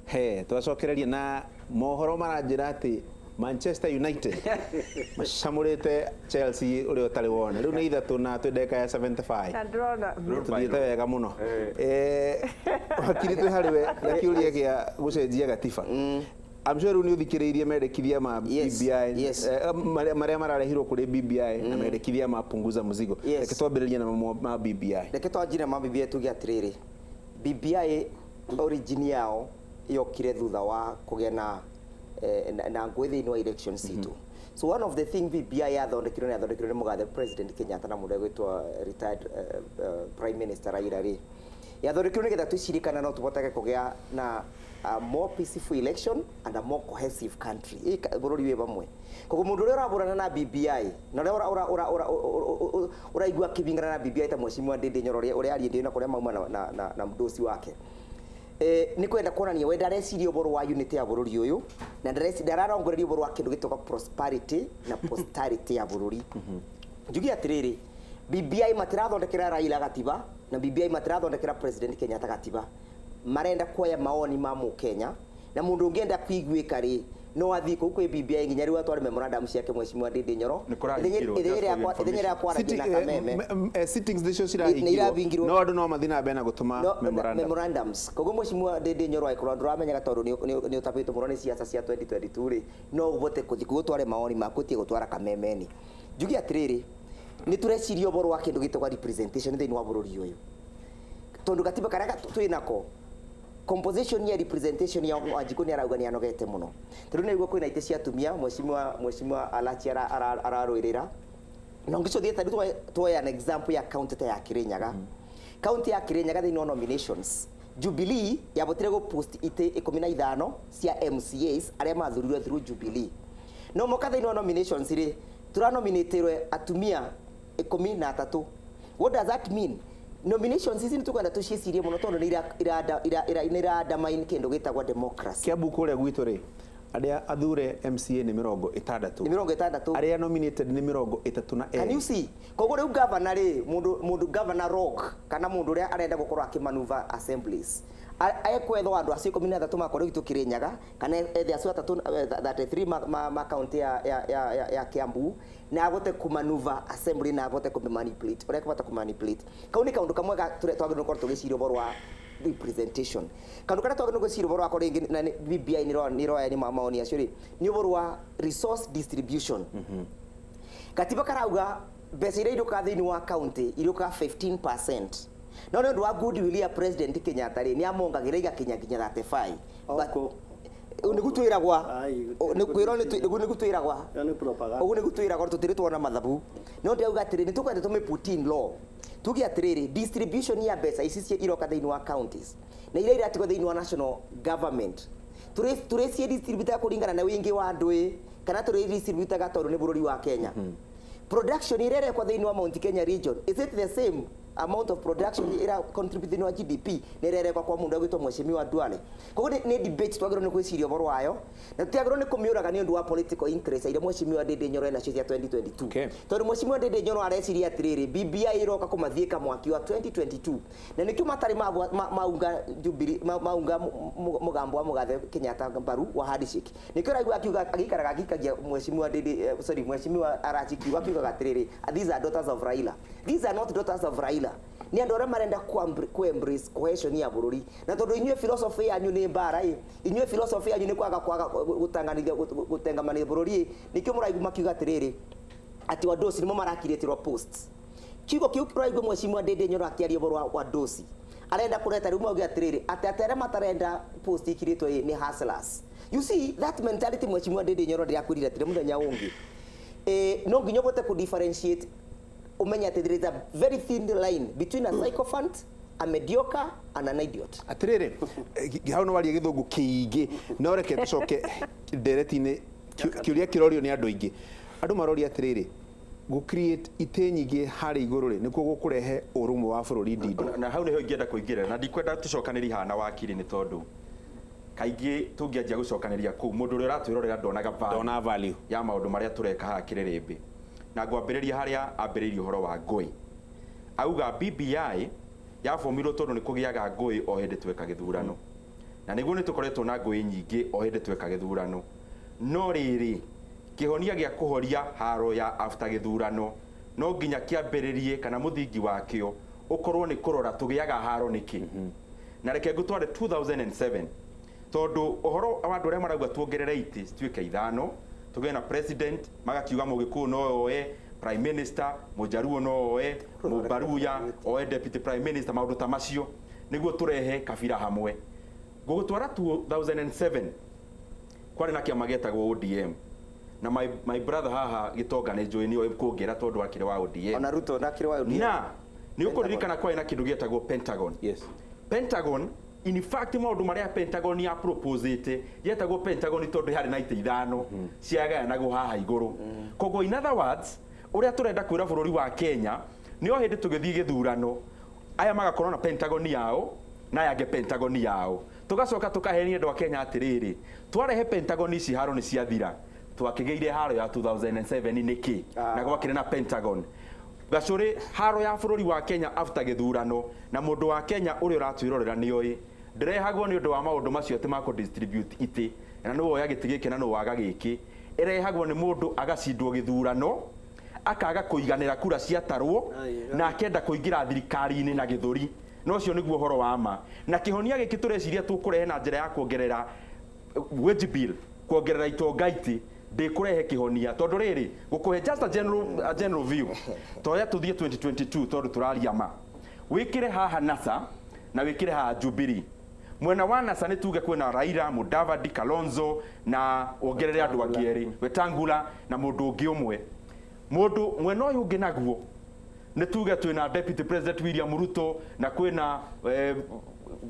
He twacokereria na mohoro maranjĩra atĩ Manchester United macamũrĩte Chelsea ũrĩa ũtarĩ wona. Rĩu nĩ 3 na twĩ ndagĩka ya 75. Na ndĩrona. Tũthiĩte wega mũno. Wakiri, twĩ harĩ we na kĩũria gĩa gũcenjia gatiba. I'm sure rĩu nĩ ũthikĩrĩirie mendekithia ma BBI, marĩa mararehirwo kũrĩ BBI na mendekithia ma punguza mzigo. Reke twambĩrĩrie na mamwe ma BBI. Reke twanjire ma BBI, tuge atĩrĩrĩ, BBI origin yao yokire thutha wa kũgĩa na ngũĩ thĩinĩ wa elections citũ. So one of the thing BBI yathondekirwo, nĩ yathondekirwo nĩ mũgathe President Kenyatta na mũndũ egwĩtwo retired Prime Minister Raila rĩ, yathondekirwo nĩgetha twĩcirie kana no tũhotage kũgĩa na a more peaceful election and a more cohesive country, bũrũri wĩ vamwe. Koguo mũndũ ũrĩa ũrabũrana na BBI na ũrĩa ũraigua akĩbingana na BBI ta Mheshimiwa Ndindi Nyoro ũrĩa ariĩ na kũrĩa mauma na mũndũ wake, nĩ kwenda kuonania we ndareciria ũhoro wa unity ya bũrũri ũyũ na ndararongoreria ũhoro wa kĩndũ gĩtagwo prosperity na posterity ya bũrũri. Njuge atĩrĩrĩ, BBI matirathondekera Raila gatiba na BBI matirathondekera President Kenyatta gatiba. Marenda kuoya maoni ma mũkenya, na mũndũ ũngĩenda kuiguĩka rĩ, no athiĩ kũu kwĩ BBI nginya rĩu atware memorandum ciake. Mheshimiwa Ndindi Nyoro, Nĩ kũrahingirwo, just for your ithenya rĩa kwaragia na kameme. Sittings nĩcio Nĩ cirahingirwo, irahingirwo. no andũ no mathiĩ na mbere na gũtũma No, memorandum. Memorandums. Koguo Mheshimiwa Ndindi Nyoro, angĩkorwo ndũramenyaga tondũ nĩ ũtabĩtwo mũno nĩ ciaca cia 2022 rĩ, no ũvote kũthiĩ kuo ũtware maoni maku, ũtige gũtwara kamemeni. Njuge atĩrĩrĩ, nĩ tũreciria ũhoro wa kĩndũ gĩtagwo representation thĩinĩ wa bũrũri ũyũ, tondũ gatiba karĩa twĩ nako, composition ya representation ya Wanjikũ nĩ arauga nĩ anogete mũno, tondũ nĩ aigua kwĩna itĩ cia atumia. Mheshimiwa Alachi ararũĩrĩra na ũngĩcũthia ta rĩu tuoe an example ya county ta ya Kirinyaga. County ya Kirinyaga, thĩinĩ wa nominations, Jubilee yabotire gũ post itĩ 15 cia MCAs arĩa mathurirwe through Jubilee, no moka thĩinĩ wa nominations rĩ, tũranominĩtĩrwe atumia 13. What does that mean? Nominations ici nĩ tũkwenda tũciĩcirie mũno, tondũ nĩ ira undermine kĩndũ gĩtagwo democracy. Kiambu kũrĩa gwitũ rĩ, arĩa athure MCA nĩ 60. Nĩ 60. Arĩa nominated nĩ 32 na Can you erĩ. see? Koguo rĩu governor rĩ, mũndũ governor rogue kana mũndũ ũrĩa arenda gũkorwo akĩmanuva assemblies, ekwethwo andũ acio 13 makorwo gwitũ Kirinyaga, kana ethe acio atatũ, 33 ma county ya Kiambu, na ahote kũmanuva assembly na ahote kũmanipulate ũrĩa ekũhota kũmanipulate. Kau nĩ kaũndũ kamwe twagĩrĩirwo gũkorwo tũgĩciria ũhoro wa representation. Kaũndũ karĩa twagĩrĩirwo gwĩciria ũhoro wako rĩngĩ, na BBI nĩ ĩroya nĩ maoni acio rĩ, nĩ ũhoro wa resource distribution. Gatiba karauga mbeca iria irũkaga thĩinĩ wa county irũkaga 15%, no nĩ ũndũ wa goodwill ya President Kenyatta rĩ, nĩ amongagĩra igakinya nginya 35. Oko. Nĩguo twĩragwa. Ai, nĩ kwĩrwo nĩguo twĩragwa. Ĩyo nĩ propaganda. Ũguo nĩguo twĩragwa, tũtirĩ tuona mathabu, no ndĩrauga atĩrĩ, nĩ tũkwenda tũmĩ put in law, tuge atĩrĩrĩ, distribution ya mbeca ici iroka thĩinĩ wa counties na iria iratigwo thĩinĩ wa national government, tũrĩcie distributaga kũringana na wĩingĩ wa andũ ĩ, kana tũrĩ distributaga tondũ nĩ bũrũri wa Kenya? Production ĩrĩa ĩrekwo thĩinĩ wa Mount Kenya region, is it the same amount of production ĩra contribute thĩinĩ wa GDP na ĩrĩa ĩrekwo kwa mũndũ agwĩtwo Mheshimiwa Duale? Koguo nĩ debate twagĩrĩirwo nĩ gwĩciria ũhoro wayo, na tũtiagĩrĩirwo nĩ kũmĩũraga nĩ ũndũ wa political interest iria Mheshimiwa Ndindi Nyoro enacio cia 2022. Tondũ Mheshimiwa Ndindi Nyoro areciria atĩrĩrĩ, BBI ĩroka kũmathiĩka mwaki wa 2022, na nĩkĩo matarĩ maunga Jubilee, maunga mũgambo wa mũgathe Kenyatta mbaru wa handshake. Nĩkĩo ũraigua akiuga, agĩikaraga agĩikagia Mheshimiwa Ndindi, sorry, Mheshimiwa Arachi kiugo, akiugaga atĩrĩrĩ, "These are daughters of Raila." These are not daughters of Raila, nĩ andũ arĩa marenda ku embrace cohesion ya bũrũri. Na tondũ inyuĩ philosophy yanyu nĩ mbara ĩ, inyuĩ philosophy yanyu nĩ kwaga gũtanganithia, gũtengamania bũrũri ĩ, nĩkĩo mũraigua makiuga atĩrĩrĩ, atĩ wadosi nĩmo marakirĩtĩrwo posts. Kiugo kĩu ũraigua Mheshimiwa Ndindi Nyoro akĩaria ũhoro wa wadosi, arenda kũreta rĩu mauge atĩrĩrĩ, atĩ arĩa matarenda post ikirĩtwo ĩ nĩ hustlers. You see that mentality? Mheshimiwa Ndindi Nyoro, ndĩrakwĩrire atĩrĩ mũthenya ũngĩ, no nginya ũhote kũ differentiate, ũmenye atĩ there is a very thin line between a sycophant, a mediocre and an idiot. Atĩrĩrĩ, hau nĩ waria gĩthũngũ kĩingĩ, no reke tũcoke ndereti-inĩ. Kĩũria kĩrorio nĩ andũ aingĩ, andũ maroria atĩrĩrĩ, gũ create itĩ nyingĩ harĩa igũrũ rĩ, nĩkuo gũkũrehe ũrũmwe wa bũrũri, Ndindi? Na hau nĩho ingĩenda kũingĩrĩra, na ndikwenda tũcokanĩrie haha na wakiri, nĩ tondũ kaingĩ tũngĩanjia gũcokanĩria kũu, mũndũ ũrĩa ũratwĩrorera ndonaga value ndona value ya maũndũ marĩa tũreka haha kĩrĩrĩmbĩ. Na ngwambĩrĩria harĩa ambĩrĩirie ũhoro wa ngũĩ, auga BBI yabomirwo tondũ nĩ kũgĩaga ngũĩ o hĩndĩ tweka gĩthurano. Na nĩguo nĩ tũkoretwo na ngũĩ nyingĩ o hĩndĩ tweka gĩthurano. No rĩrĩ, kĩhonia gĩa kũhoria haro ya after gĩthurano no nginya kĩambĩrĩrie kana mũthingi wakĩo ũkorwo nĩ kũrora tũgĩaga haro nĩkĩ. Na reke ngũtware 2007, tondũ ũhoro wa andũ arĩa marauga tuongerere itĩ cituĩke 5, tũgĩe na president, magakiuga Mũgĩkũyũ no oe prime minister, Mũjaruo no oe, Mũbaruya oe deputy prime minister, maũndũ ta macio nĩguo tũrehe kabira hamwe. Ngũgũtwara 2007, kwarĩ na kĩama gĩetagwo ODM, na my brother haha Gĩtonga nĩ njũĩ nĩoĩ kũngĩra tondũ akĩrĩ wa ODM. Ona Ruto na akĩrĩ wa ODM. Na nĩ ũkũririkana kwarĩ na kĩndũ gĩetagwo Pentagon. Yes. Pentagon, in fact, maũndũ marĩa Pentagon ya proposete, yetagwo Pentagon tondũ yarĩ na itĩ 5 ciagayanagwo haha igũrũ. Koguo in other words, ũrĩa tũrenda kwĩra bũrũri wa Kenya nĩ o hĩndĩ tũgĩthiĩ gĩthurano, aya magakorwo na Pentagon yao na aya angĩ Pentagon yao, tũgacoka tũkahenia andũ a Kenya atĩrĩrĩ, twarehe Pentagon ici haro nĩ ciathira. Twakĩgĩire haro ya 2007 nĩkĩ? Na gwakĩrĩ na Pentagon. Gacũrĩ, haro ya bũrũri wa Kenya after gĩthurano, na mũndũ wa Kenya ũrĩa ũratwĩrorera nĩoĩ ndĩrehagwo nĩ ũndũ wa maũndũ macio atĩ ma kũ-distribute itĩ, na nĩ woya gĩtĩ gĩkĩ na nĩ waga gĩkĩ. Ĩrehagwo nĩ mũndũ agacindwo gĩthurano, akaga kũiganĩra kura ciatarwo, na akenda kũingĩra thirikari-inĩ na gĩthũri. Na ũcio nĩguo ũhoro wa ma. Na kĩhonia gĩkĩ tũreciria tũkũrehe na njĩra ya kuongerera wage bill, kuongerera itonga itĩ, ndĩkũrehe kĩhonia tondũ rĩrĩ gũkũhe just a general view. Toya tũthiĩ 2022, tondũ tũraria ma, wĩkĩre haha NASA na wĩkĩre haha Jubilee. Mwena wa NASA nĩ tuge kwĩna Raila, Mudavadi, Kalonzo na wongerere andũ angĩ erĩ, Wetangula na mũndũ ũngĩ ũmwe. Mũndũ mwena ũyũ ũngĩ naguo nĩ tuge twĩna Deputy President William Ruto na kwĩna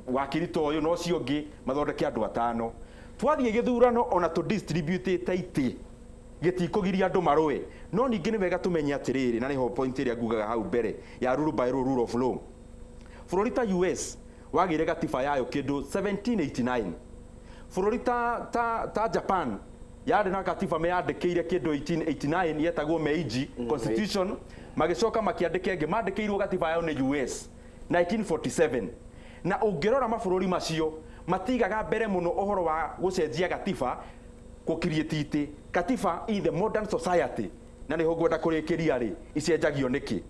wakiri ta ũyũ na ũcio ũngĩ, mathondeke andũ 5. Twathiĩ gĩthurano, ona tũ distributĩte itĩ, gĩtikũgiria andũ marũe. No ningĩ nĩ wega tũmenye atĩrĩrĩ, na nĩho point ĩrĩa ngugaga hau mbere ya rule by rule, rule of law. Bũrũri ta US wagĩire gatiba yayo kĩndũ 1789. Bũrũri ta Japan yarĩ na gatiba meyandĩkĩire kĩndũ 1889, yetagwo Meiji Constitution. Magĩcoka makĩandĩka ĩngĩ, mandĩkĩirwo gatiba yao nĩ US 1947. Na ũngĩrora mabũrũri macio matigaga mbere mũno ũhoro wa gũcenjia gatiba, gũcreate itĩ. Katiba in the modern society, na nĩho ngwenda kũrĩkĩria rĩ, icenjagio nĩkĩ?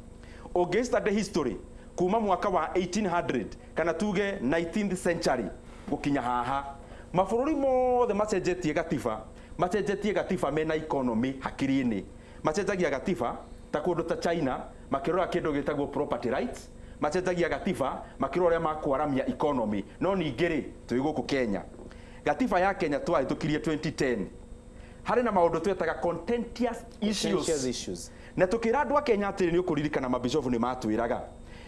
Ũngĩ study history kuma mwaka wa 1800 kana tuge 19th century gũkinya haha, mabũrũri mothe macenjetie gatiba, macenjetie gatiba mena economy hakiri-inĩ. Macenjagia gatiba ta kũndũ ta China makĩrora kĩndũ gĩtagwo property rights, macenjagia gatiba makĩrora ũrĩa makwaramia economy. No ningĩ rĩ, twĩ gũkũ Kenya, gatiba ya Kenya twahĩtũkirie 2010, harĩ na maũndũ twetaga contentious issues. Contentious issues. Na tukĩra andũ a Kenya atĩrĩ, nĩ ũkũririkana mabishofu nĩ matwĩraga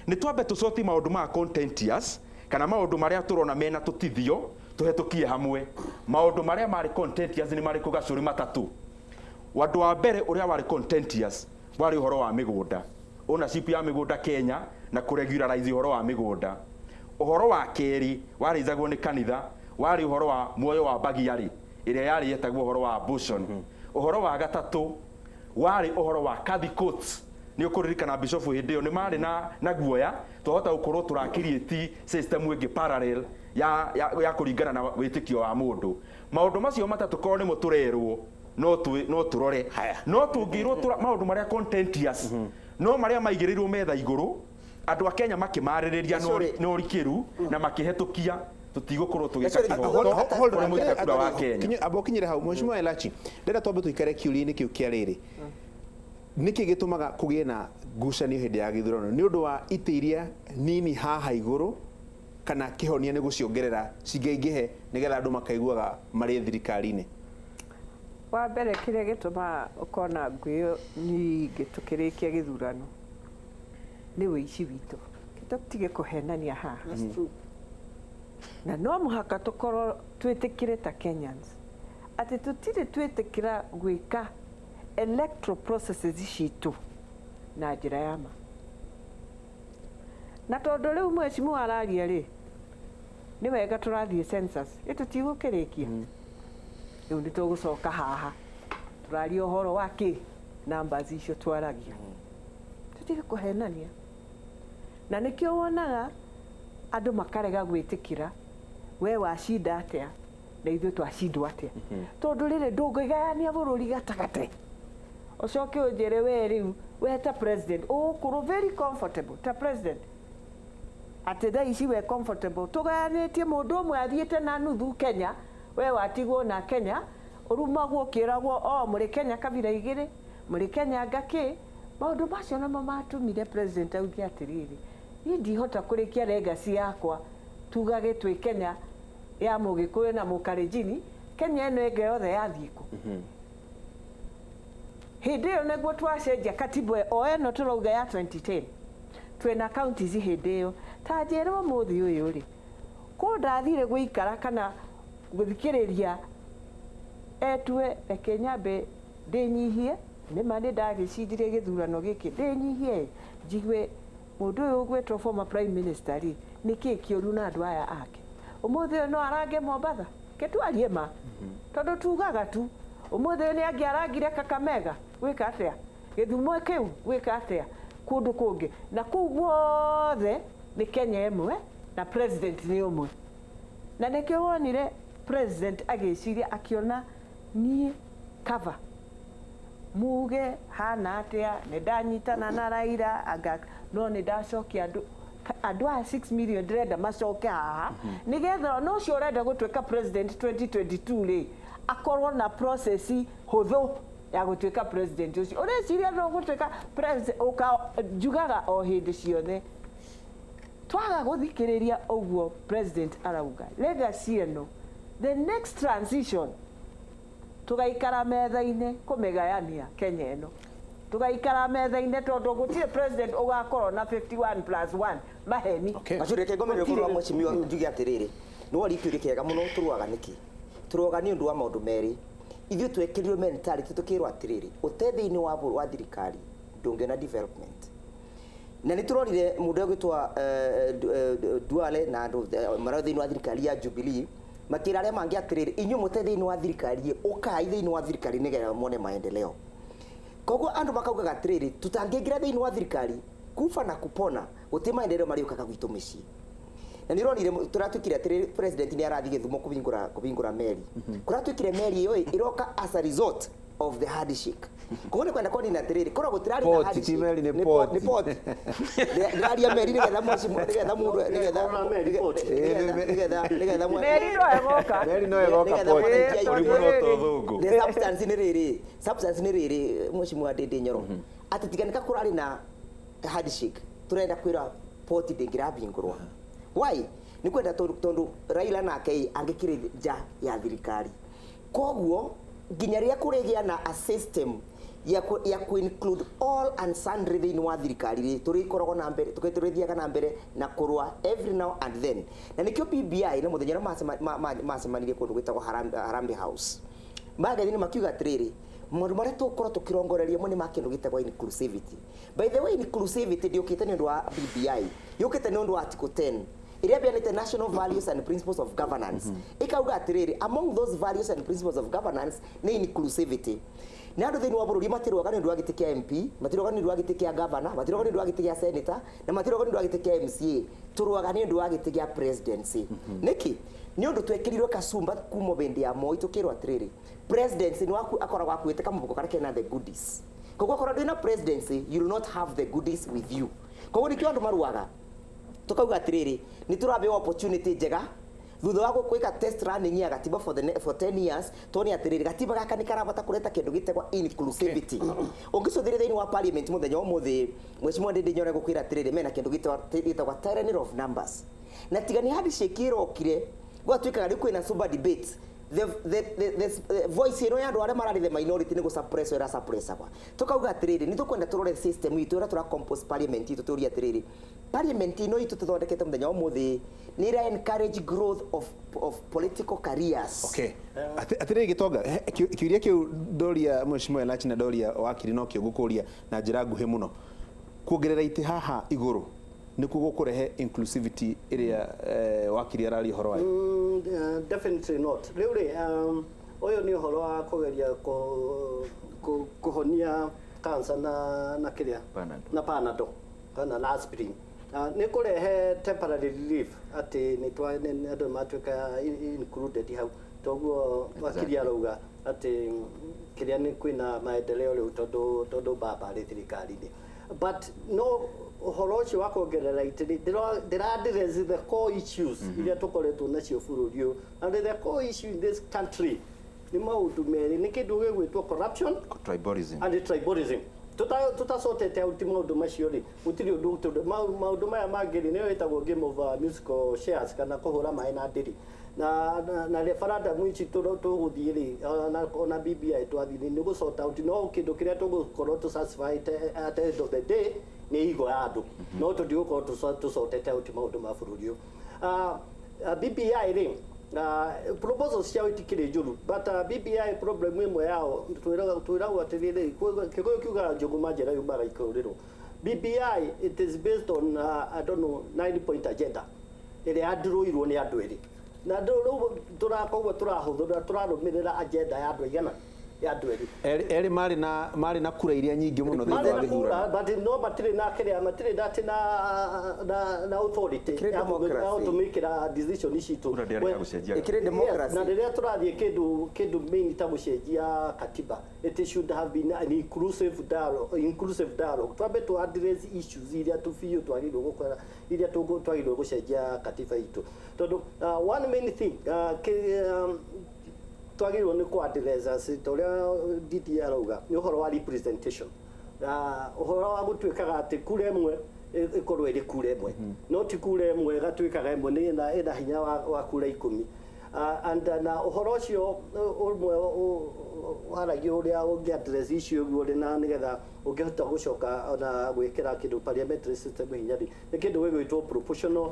nĩ twambe tũcoti maũndũ ma contentious, kana maũndũ marĩa tũrona mena tũtithio, tũhetũkie hamwe. Maũndũ marĩa marĩ contentious nĩ marĩkũ, Gacũrĩ? Matatũ. Wandũ wa mbere ũrĩa warĩ contentious warĩ ũhoro wa mĩgũnda, ownership ya mĩgũnda Kenya na kũregularize ũhoro wa mĩgũnda. Ũhoro wa kerĩ warĩithagwo nĩ kanitha, warĩ ũhoro wa muoyo wa bagiarĩ ĩrĩa yarĩ yetagwo ũhoro wa abortion. Ũhoro wa gatatũ warĩ ũhoro wa Kadhi courts. Nĩ ũkũririkana bishofu hĩndĩ ĩyo nĩ marĩ na guoya twahota gũkorwo tũrakiriĩti system ĩngĩ parallel ya kũringana na wĩtĩkio wa mũndũ. Maũndũ macio matatũ korwo nĩmo tũrerwo no tũrore, no tũngĩrwo maũndũ marĩa contentious no marĩa maigĩrĩirwo metha igũrũ, andũ a Kenya makĩmarĩrĩria Sorry. na ũrikĩru na makĩhetũkia, tũtigũkorwo tũgĩka Sorry, kĩhoto Hold on, kũrĩ mũikia kura wa Kenya. Amba ũkinyĩre hau, Mheshimiwa Elachi, ndĩrenda twambe tũikare kĩũria-inĩ kĩu kĩa rĩrĩ: nĩkĩ gĩtũmaga kũgĩe na ngucanio hĩndĩ ya gĩthurano? Nĩ ũndũ wa itĩ iria nini haha igũrũ, kana kĩhonia nĩ gũciongerera cingaingĩhe nĩgetha andũ makaiguaga marĩ thirikari-inĩ? Wa mbere, kĩrĩa gĩtũmaga ũkona ngũĩ nyingĩ tũkĩrĩkia gĩthurano nĩ wĩici witũ. Tũtige kũhenania haha, na no mũhaka tũkorwo twĩtĩkĩre ta Kenyans atĩ tũtirĩ twĩtĩkĩra gwĩka electoral processes citũ na njĩra ya ma. Na tondũ rĩu mheshimiwa araria rĩ, nĩ wega tũrathiĩ census, ĩ tũtigũkĩrĩkia rĩu, nĩ tũgũcoka haha tũraria ũhoro wa kĩ numbers icio twaragia. Tũtige kũhenania, na nĩkĩo wonaga andũ makarega gwĩtĩkĩra We wacinda atĩa na ithuĩ twacindwo atĩa? Tondũ rĩrĩ, ndũngĩgayania bũrũri gatagatĩ ũcoke ũnjĩre we rĩu we ta president ũgũkorwo very comfortable ta president, atĩ thaa ici we comfortable tũgayanĩtie mũndũ ũmwe athiĩte na nuthu Kenya, we watigwo na Kenya ũrumagwo ũkĩragwo o mũrĩ Kenya kabira igĩrĩ, mũrĩ Kenya ngakĩ. Maũndũ macio namo matũmire president auge atĩrĩrĩ, niĩ ndihota kũrĩkia legacy yakwa tugage twĩ Kenya ya Mũgĩkũyũ na Mũkalenjini, Kenya ĩno ĩngĩ yothe yathiĩ kũ? Hĩndĩ ĩyo nĩguo twacenjia katiba o ĩno tũrauga ya 2010, twĩna counties hĩndĩ ĩyo. Ta njĩra ũmũthĩ ũyũ rĩ, kũ ndathire gũikara kana gũthikĩrĩria etue, reke nyambe ndĩnyihie, nĩma nĩ ndagĩcindire gĩthurano gĩkĩ, ndĩnyihie njigue mũndũ ũyũ ũgwĩtwo former prime minister rĩ, nĩkĩ kĩũru na andũ aya ake? Ũmũthĩ ũyũ no arange Mombatha ke twarie ma, tondũ tugaga tu ũmũthĩ ũyũ nĩ angĩarangire Kakamega gwĩka atĩa, gĩthumo kĩu gwĩka atĩa, kũndũ kũngĩ na kũu guothe nĩ Kenya ĩmwe na president nĩ ũmwe. Na nĩkĩo wonire president agĩciria akĩona niĩ cover muge hana atĩa, nĩ ndanyitana na Raila anga no nĩ ndacokia andũ aya 6 million ndĩrenda macoke haha, nĩgetha ona ũcio ũrenda gũtuĩka president 2022 rĩ, akorwo na process hũthũ ya gũtuĩka president. Ũcio ũreciria no gũtuĩka president ũka njugaga o hĩndĩ ciothe twaga gũthikĩrĩria ũguo president arauga legacy ĩno, the next transition tugaikara metha-inĩ kũmĩgayania Kenya ĩno, tugaikara metha-inĩ tondũ gũtirĩ president ũgakorwo na 51 plus 1 maheni. Acio reke ngomere Gũtirĩ. ũhoro wa mheshimiwa, njuge atĩrĩrĩ, nĩ wari kĩũria kĩega mũno. Tũrũaga nĩkĩ? Tũrũaga nĩ ũndũ wa maũndũ merĩ. Ithuĩ twekĩrirwo mentality tũkĩrwo atĩrĩrĩ, ũte thĩinĩ wa thirikari ndũngĩona development. Na nĩ tũrorire mũndũ ũgwĩtwo Duale na andũ marĩa thĩinĩ wa thirikari ya Jubilee makĩra arĩa mangĩ atĩrĩrĩ, inyuĩ mũte thĩinĩ wa thirikari, ũkai thĩinĩ wa thirikari nĩgetha muone maendeleo. Koguo andũ makaugaga atĩrĩrĩ, tutangĩingĩra thĩinĩ wa thirikari, kufa na kupona, gũtirĩ maendeleo marĩũkaga gwitũ mĩciĩ. Na nĩ ũronire tũratuĩkire atĩrĩrĩ, president nĩ arathiĩ Gĩthumo kũhingũra meri. Kũratuĩkire meri ĩyo ĩroka as a result of the handshake. Koguo nĩ kwenda kuonania atĩrĩrĩ, korwo gũtirarĩ na Port, handshake, ti meri, nĩ port. Nĩ port. Ndĩraria meri nĩgetha mũciĩ, nĩgetha mũndũ, nĩgetha Ona meri, port. nĩgetha Meri no ĩgoka. Meri no ĩgoka nĩgetha port. mwananchi aigue. Ũrimũ no ta ũthũngũ. The substance nĩ rĩrĩ, substance nĩ rĩrĩ, mheshimiwa Ndindi Nyoro, atĩ tiga nĩka kũrarĩ na handshake, tũrenda kwĩra port ndĩngĩrahingũrwo. Why? Nĩ kwenda tondũ Raila nake ĩ, angĩkĩrĩ nja ya thirikari. Koguo nginya rĩrĩa kũrĩgĩa na a system ya ku include all and sundry thĩinĩ wa thirikari rĩ, tũrĩkoragwo na mbere, tũrĩthiaga na mbere na kũrũa every now and then. Na nĩkĩo BBI na mũthenya ũrĩa macemanirie kũndũ gwĩtagwo Harambee House, magathini makiuga atĩrĩrĩ, maũndũ marĩa tũgũkorwo tũkĩrongoreria mo nĩ ma kĩndũ gĩtagwo inclusivity. By the way, inclusivity ndĩũkĩte nĩ ũndũ wa BBI, yũkĩte nĩ ũndũ wa article 10 ĩrĩa ĩheanĩte national values and principles of governance. Ĩkauga atĩrĩrĩ, among those values and principles of governance nĩ inclusivity. Na andũ thĩinĩ wa bũrũri matirũaga nĩ ũndũ wa gĩtĩ kĩa MP, matirũaga nĩ ũndũ wa gĩtĩ kĩa governor, matirũaga nĩ ũndũ wa gĩtĩ gĩa senator, na matirũaga nĩ ũndũ wa gĩtĩ kĩa MCA. Tũrũaga nĩ ũndũ wa gĩtĩ gĩa presidency. Nĩkĩ? Nĩ ũndũ twekĩrirwo kasumba kuma hĩndĩ ya Moi, tũkĩrwo atĩrĩrĩ, presidency nĩ waku akoragwo akuĩte kamũhuko karĩa kena the goodies. Koguo akorwo ndwĩna presidency, you will not have the goodies with you. Koguo nĩkĩo andũ marũaga. Tukauga atĩrĩrĩ, nĩ tũraheo opportunity njega thutha wa gwĩka test running ya gatiba for 10 years, tuone atĩrĩrĩ, gatiba gaka nĩ karabata kũreta kĩndũ gĩtagwo inclusivity. Ũngĩcũthĩrĩria thĩinĩ wa parliament mũthenya wa ũmũthĩ, mheshimiwa Ndindi Nyoro gũkwĩra atĩrĩrĩ, mena kĩndũ gĩtagwo tyranny of numbers. Na tiga nĩ handshake ĩrokire, gwatuĩkaga rĩu kwĩna super debate, the voice ĩno ya andũ arĩa mararĩ the minority nĩ gũsuppress ĩra suppressagwa. Tukauga atĩrĩrĩ, nĩ tũkwenda tũrore system itũ ĩrĩa tũra compose parliament itũ, tũrie atĩrĩrĩ, parliament ĩno itũ tũthondekete mũthenya wa ũmũthĩ nĩ ĩra encourage growth of political careers? Okay. Atĩrĩrĩ Gĩtonga, kĩũria kĩu ndoria mheshimiwa Elachi na ndoria wakiri no kĩo ngũkũria na njĩra nguhĩ mũno. Kuongerera itĩ haha igũrũ nĩkuo gũkũrehe inclusivity ĩrĩa wakiri araria ũhoro wayo? Definitely not. Rĩu rĩ, ũyũ nĩ ũhoro wa kũgeria kũhonia cancer na kĩrĩa Panadol. Na Panadol kana na aspirin. Nĩ kũrehe temporary relief atĩ nĩ andũ matuĩka included hau, toguo wakiri arauga atĩ kĩrĩa nĩ kwĩna maendeleo rĩu tondũ baba arĩ thirikari-inĩ, but no ũhoro ũcio wa kuongerera itĩ ndĩra address the core issues iria tũkoretwo nacio bũrũri ũyũ. And the core issue in this country nĩ maũndũ merĩ, nĩ kĩndũ gĩgwĩtwo corruption tribalism and tribalism. Tũtacotete out maũndũ macio rĩ, gũtirĩ ũndũ, tondũ maũndũ maya mangĩ rĩ, nĩyo ĩtagwo game of musical chairs kana kũhũra maĩ na ndĩrĩ na referendum ici tũgũthiĩ rĩ, ona BBI twathiĩ nĩ gũ sort out, no kĩndũ kĩrĩa tũgũkorwo tũ satisfied at the end of the day nĩ igo ya andũ, no tũtigũkorwo tũcotete out maũndũ ma bũrũri ũyũ. BBI rĩ, proposals ciao itikĩrĩ njũru, but BBI problem ĩmwe yao twĩragwo atĩrĩrĩ, Kĩkũyũ kiugaga njũgũma njega yumaga ikũrĩrwo. BBI, it is based on I don't know, 9 point agenda ĩrĩa yandũrũirwo nĩ andũ erĩ, na rĩu tũrakoguo tũrahũthĩra tũrarũmĩrĩra agenda ya andũ aigana, ya andũ erĩ. Erĩ marĩ na kura iria nyingĩ mũno thĩinĩ marĩ wa na kura, gĩthurano. But no matirĩ na kĩrĩa, matirĩ na atĩ na authority Ĩkĩrĩ ya democracy. gũtũmĩkĩra decision ici itũ. Kura ndĩarĩ ya gũcenjia. Ĩkĩrĩ democracy. Yes, na rĩrĩa tũrathiĩ kĩndũ main ta gũcenjia katiba, it should have been an inclusive dialogue, twambe tu address issues iria tu biũ twagĩrĩirwo gũkora iria twagĩrĩirwo gũcenjia katiba itũ, tondũ one main thing twagĩrĩirwo nĩ kũ address as ta ũrĩa DD arauga nĩ ũhoro wa representation, ũhoro wa gũtuĩkaga atĩ kura ĩmwe ĩkorwo ĩrĩ kura ĩmwe, no ti kura ĩmwe ĩgatuĩkaga ĩmwe nĩ ĩna hinya wa kura 10. And na ũhoro ũcio ũmwe waragio ũrĩa ũngĩ address issue ũguo rĩ, na nĩgetha ũngĩhota gũcoka ona gwĩkĩra kĩndũ parliamentary system hinya rĩ, nĩ kĩndũ gĩgwĩtwo proportional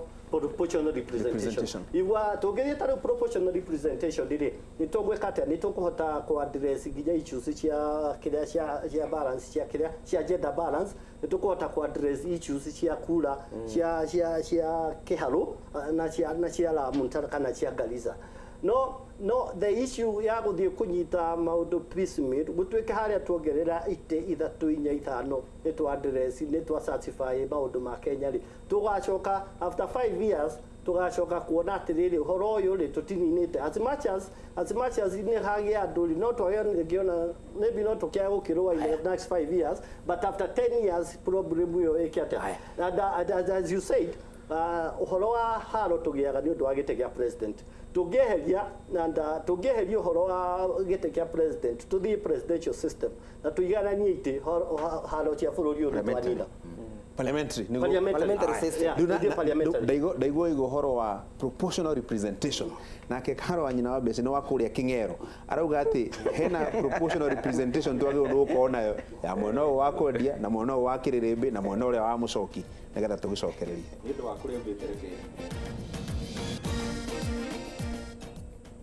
representation. Representation. Igua tũngĩthiĩ ta rĩu proportional representation rĩ, nĩ tũgwĩka atĩa? Nĩ tũkũhota kũ address nginya issues cia kĩrĩa cia balance, cia kĩrĩa cia gender balance, nĩ tũkũhota kũ address issues cia kura cia kĩharũ na cia Lamu kana cia Garissa. No the issue ya gũthiĩ kũnyita maũndũ piecemeal, gũtuĩke harĩa tuongerera itĩ ithatũ, inya, ithano, nĩ twa address, nĩ twa satisfy maũndũ ma Kenya rĩ, tũgacoka after 5 years tũgacoka kuona atĩrĩrĩ, ũhoro ũyũ rĩ, tũtininĩte as much as nĩ hagĩa andũ rĩ, no twage ngĩona maybe no tũkĩage gũkĩrũa in the next 5 years, but after 10 years problem ĩyo ĩke atĩa? And as you said, ũhoro wa haro tũgĩaga nĩ ũndũ wa gĩtĩ kĩa president. Tũngĩeheria and tũngĩeheria ũhoro wa gĩtĩ kĩa president, tũthiĩ presidential system na tũigananie itĩ, haro cia bũrũri ũyũ nĩ twanina. Parliamentary nĩguo. Parliamentary. Parliamentary system. Yeah, Rĩu tũthiĩ parliamentary. Ndaigua igua ũhoro wa proportional representation, nake Karo wa nyina wa mbeca nĩ wa kũrĩa Kĩng'ero arauga atĩ hena proportional representation twagĩrĩirwo nĩ gũkorwo nayo ya mwena ũyũ wa kwendia na mwena ũyũ wa kĩrĩrĩmbĩ na mwena ũrĩa wa mũcoki, nĩgetha tũgĩcokererie. Nĩ ũndũ wa kũrĩa umbĩte reke.